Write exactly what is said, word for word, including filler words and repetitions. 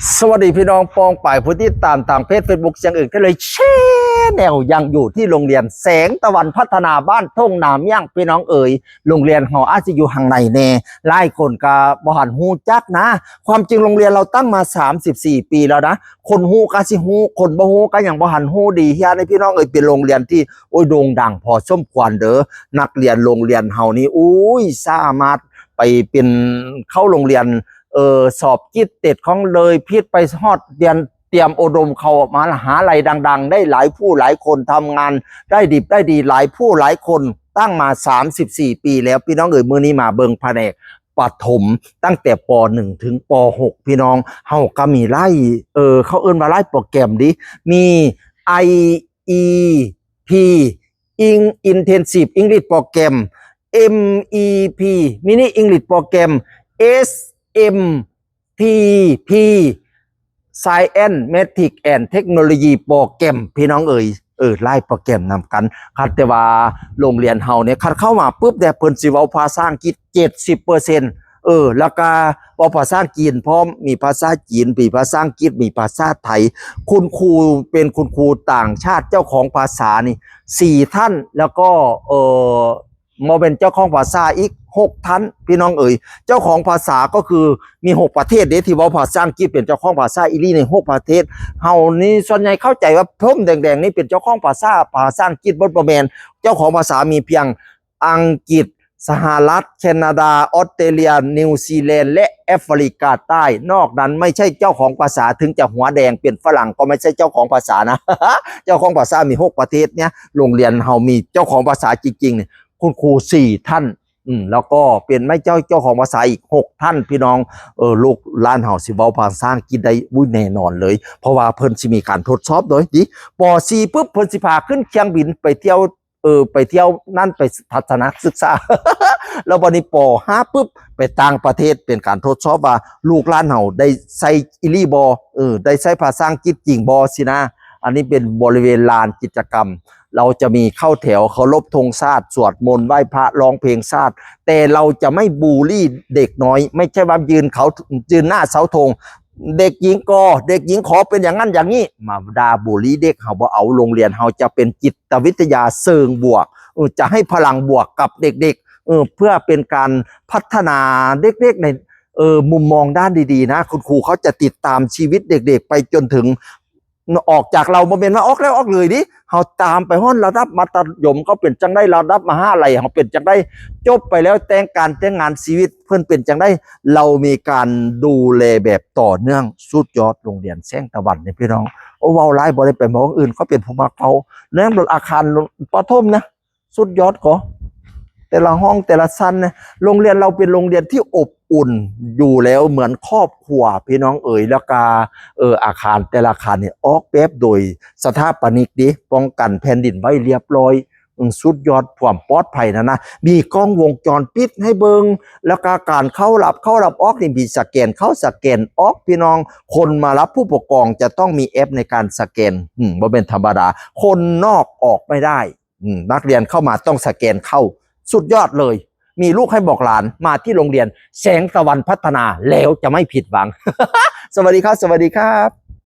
สวัสดีพี่น้องปองปายผู้ติดตามทางเพจเฟซบุ๊กเสียงเอกได้เลยแชนแนล ยังอยู่ที่โรงเรียนแสงตะวันพัฒนาบ้านท่งนาเมี่ยง พี่น้องเอ๋ย โรงเรียนเฮาอาจจะอยู่ห่างในแน่ หลายคนก็บ่หันฮู้จักนะ ความจริงโรงเรียนเราตั้งมาสามสิบสี่ปีแล้วนะ คนฮู้ก็สิฮู้ คนบ่ฮู้ก็ยังบ่หันฮู้ดีเฮียในพี่น้องเอ๋ย เป็นโรงเรียนที่ โอ้ย โด่งดังพอสมควรเด้อ นักเรียนโรงเรียนเฮานี่ อุ้ย สามารถไปเป็น เข้าโรงเรียน เออ สอบจิตเต็ดของเลย ผิดไปฮอดเรียนเตรียมอุดม เข้ามหาลัยดังๆ ได้หลายผู้หลายคน ทำงานได้ดิบได้ดีหลายผู้หลายคน ตั้งมาสามสิบสี่ปีแล้ว พี่น้องเอ๋ย มื้อนี้มาเบิ่งแผนกประถม ตั้งแต่ ป.หนึ่ง ถึง ป.หก พี่น้อง เฮาก็มีหลาย เออ เขาเอิ้นว่าหลายโปรแกรมดิ มี ไออีพี Intensive English Program, เอ็มอีพี Mini English Program, เอสเอ็มทีพี Science, Mathematics and Technology Program พี่น้องเอ๋ย เออ หลายโปรแกรมนำกัน คันแต่ว่าโรงเรียนเฮาเนี่ย คันเข้ามาปุ๊บเนี่ย เพิ่นสิเว้าภาษาอังกฤษ เจ็ดสิบเปอร์เซ็นต์ เออ แล้วก็เว้าภาษาจีนพร้อม มีภาษาจีน มีภาษาอังกฤษ มีภาษาไทย คุณครูเป็นคุณครูต่างชาติ เจ้าของภาษานี่สี่ท่าน แล้วก็ เออ บ่แม่นเจ้าของภาษาอีกหกท่าน พี่น้องเอ๋ย เจ้าของภาษาก็คือมีหกประเทศเด้ ที่เว้าภาษาอังกฤษเป็นเจ้าของภาษาอีหลีในหกประเทศ เฮานี่ส่วนใหญ่เข้าใจว่าพรมแดงๆ นี่เป็นเจ้าของภาษา ภาษาอังกฤษ บ่ บ่แม่น เจ้าของภาษามีเพียงอังกฤษ สหรัฐ แคนาดา ออสเตรเลีย นิวซีแลนด์ และแอฟริกาใต้ นอกนั้นไม่ใช่เจ้าของภาษา ถึงจะหัวแดงเป็นฝรั่งก็ไม่ใช่เจ้าของภาษานะ เจ้าของภาษามีหกประเทศเนี่ย โรงเรียนเฮามีเจ้าของภาษาจริงๆ เนี่ย คุณครูสี่ท่าน อืม แล้วก็เป็นไม่เจ้า เจ้าของภาษาอีกหกท่าน พี่น้อง เออ ลูกหลานเฮาสิเว้าภาษาอังกฤษได้ อุ้ย แน่นอนเลย เพราะว่าเพิ่นสิมีการทดสอบโดยติ ป.สี่ ปุ๊บ เพิ่นสิพาขึ้นเครื่องบินไปเที่ยว เออ ไปเที่ยวนั่น ไปทัศนศึกษา แล้วบัดนี้ ป.ห้า ปุ๊บ ไปต่างประเทศ เป็นการทดสอบว่าลูกหลานเฮาได้ใช้อีหลีบ่ เออ ได้ใช้ภาษาอังกฤษจริงบ่ สินะ อันนี้เป็นบริเวณลานกิจกรรม เราจะมีเข้าแถวเคารพธงชาติ สวดมนต์ไหว้พระ ร้องเพลงชาติ แต่เราจะไม่บูลลี่เด็กน้อย ไม่ใช่ว่ายืนเขา ยืนหน้าเสาธง เด็กหญิงกอ เด็กหญิงขอเป็นอย่างนั้นอย่างนี้ มาด่าบูลลี่เด็ก เฮาบ่เอา โรงเรียนเฮาจะเป็นจิตวิทยาเชิงบวก เออ จะให้พลังบวกกับเด็กๆ เออ เพื่อเป็นการพัฒนาเด็กๆ ใน เออ มุมมองด้านดีๆ นะ คุณครูเขาจะติดตามชีวิตเด็กๆ ไปจนถึง ออกจากเรา บ่แม่นว่าออกแล้วออกเลยดิ เฮาตามไปฮอดระดับมัธยมเขาเป็นจั่งใด ระดับมหาลัยเขาเป็นจั่งใด จบไปแล้วแต่งการแต่งงาน ชีวิตเพิ่นเป็นจั่งใด เรามีการดูแลแบบต่อเนื่อง สุดยอด โรงเรียนแสงตะวันเนี่ยพี่น้อง โอ้ เว้าหลายบ่ได้ไปมองอื่น เขาเป็นผู้มักเว้า แนมรถอาคารประถมนะ สุดยอดก็ แต่ละห้องแต่ละชั้นเนี่ย โรงเรียนเราเป็นโรงเรียนที่อบอุ่นอยู่แล้ว เหมือนครอบครัว พี่น้องเอ๋ย แล้วก็ เออ อาคารแต่ละอาคารเนี่ยออกแบบโดยสถาปนิกดิ ป้องกันแผ่นดินไหวเรียบร้อย อืม สุดยอดความปลอดภัยนะนะ มีกล้องวงจรปิดให้เบิ่ง แล้วก็การเข้ารับ เข้ารับออกนี่มีสแกนเข้าสแกนออก พี่น้อง คนมารับผู้ปกครองจะต้องมีแอปในการสแกน อืม บ่เป็นธรรมดา คนนอกออกไม่ได้ อืม นักเรียนเข้ามาต้องสแกนเข้า สุดยอดเลย มีลูกให้บอกหลาน มาที่โรงเรียนแสงตะวันพัฒนาแล้วจะไม่ผิดหวัง สวัสดีครับ สวัสดีครับ